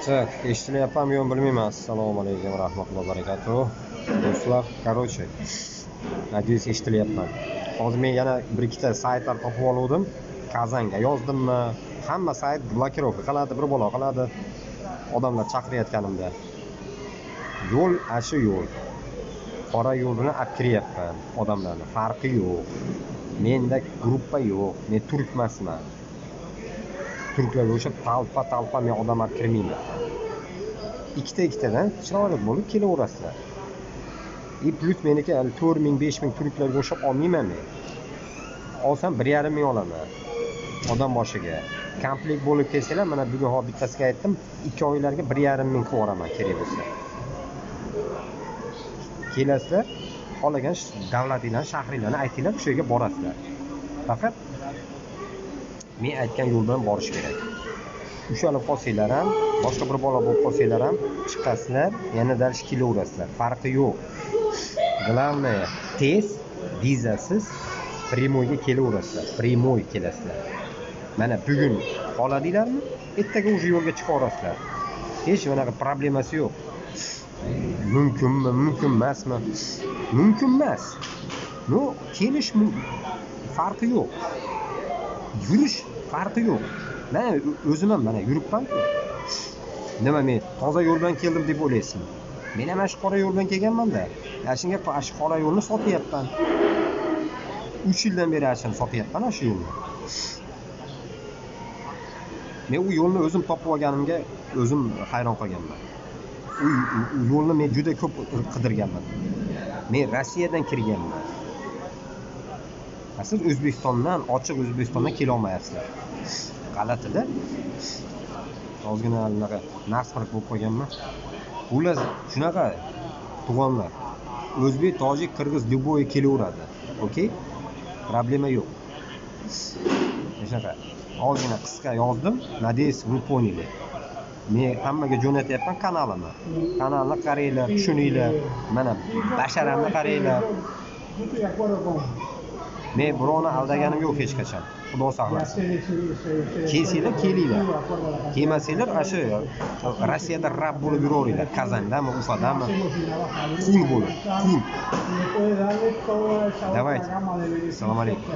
Так, eshitilyaptimi yo'qmi bilmayman. Assalomu alaykum va rahmatullohi va barakatuh. Do'stlar, короче, надеюсь, eshitilyapman. Hozir men yana bir ikkita saytlar topib oluvdim. Kazanga yozdimmi? Hamma sayt blokirovka qiladi, bir balo qiladi. Odamlar chaqirayotganimda. Yo'l shu yo'l. Qora yo'l bilan olib kiryapman odamlarni. Farqi yo'q. Menda gruppa yo'q. Men turk emasman. Turklarga o'xshab толпа men odam olib kirmayman. Ikkita ikkitadan chiroyli bo'lib kelaverasizlar. И плюс meniki hali 4000, 5000 turklarga o'xshab olmayman men. Olsam 1,5 ming olaman odam boshiga. Komplekt bo'lib kelsanglar, mana bugun hop bittasiga aytdim, 2 oylarga 1,5 ming qilib yuboraman kerak bo'lsa. Kelasizlar, xohlagan davlatinglarni, shahringlarni aytinglar, o'sha yerga borasizlar. Faqat men aytgan yo'l bilan borish kerak. Ushalib qolsanglar ham, boshqa bir bola bo'lib qolsanglar ham chiqasizlar, yana дальше kelaverasizlar. Farqi yo'q. Главное, tez, vizasiz прямой ga kelaverasizlar. Прямой kelasizlar. Mana bugun xohladinglarmi? Ertaga уже yo'lga chiqaverasizlar. Hech bunaqa problemasi yo'q. Mumkinmi, mumkin emasmi? Mumkin emas. Но, kelish farqi yo'q. Yurish farqi yo'q. Mana o'zim ham mana yuribman-ku. Nima, men toza yo'l bilan keldim deb o'ylaysizmi? Men ham shu qora yo'l bilan kelganman-da. Ana shunga shu qora yo'lni sotyapman. 3 yildan beri ana shuni sotyapman, shu yo'lni. Men u yo'lni o'zim topib olganimga o'zim hayron qolganman. U yo'lni men juda ko'p qidirganman. Men Rossiyadan kirganman. Siz O'zbekistondan, ochiq O'zbekistondan kela olmayapsizlar. G'alatida. Ozgina anaqa насморк bo'lib qolganman. Xullas, shunaqa tug'onlar. O'zbek, tojik, qirg'iz любой kelaveradi. Okey? Problema yo'q. Shunaqa. Ozgina qisqa yozdim. Надеюсь, вы поняли. Men hammaga jo'natyapman kanalimni. Kanalni qaranglar, tushuninglar. Mana basharamni qaranglar. Men birovni aldaganim yo'q hech qachon. Xudo saqlasin. Kelsanglar, kelinglar. Kelmasanglar, ana shu Rossiyada раб bo'lib yuraveringlar. Kazandami, Ufadami? Qul bo'lib, qul. Давайте. Assalomu alaykum.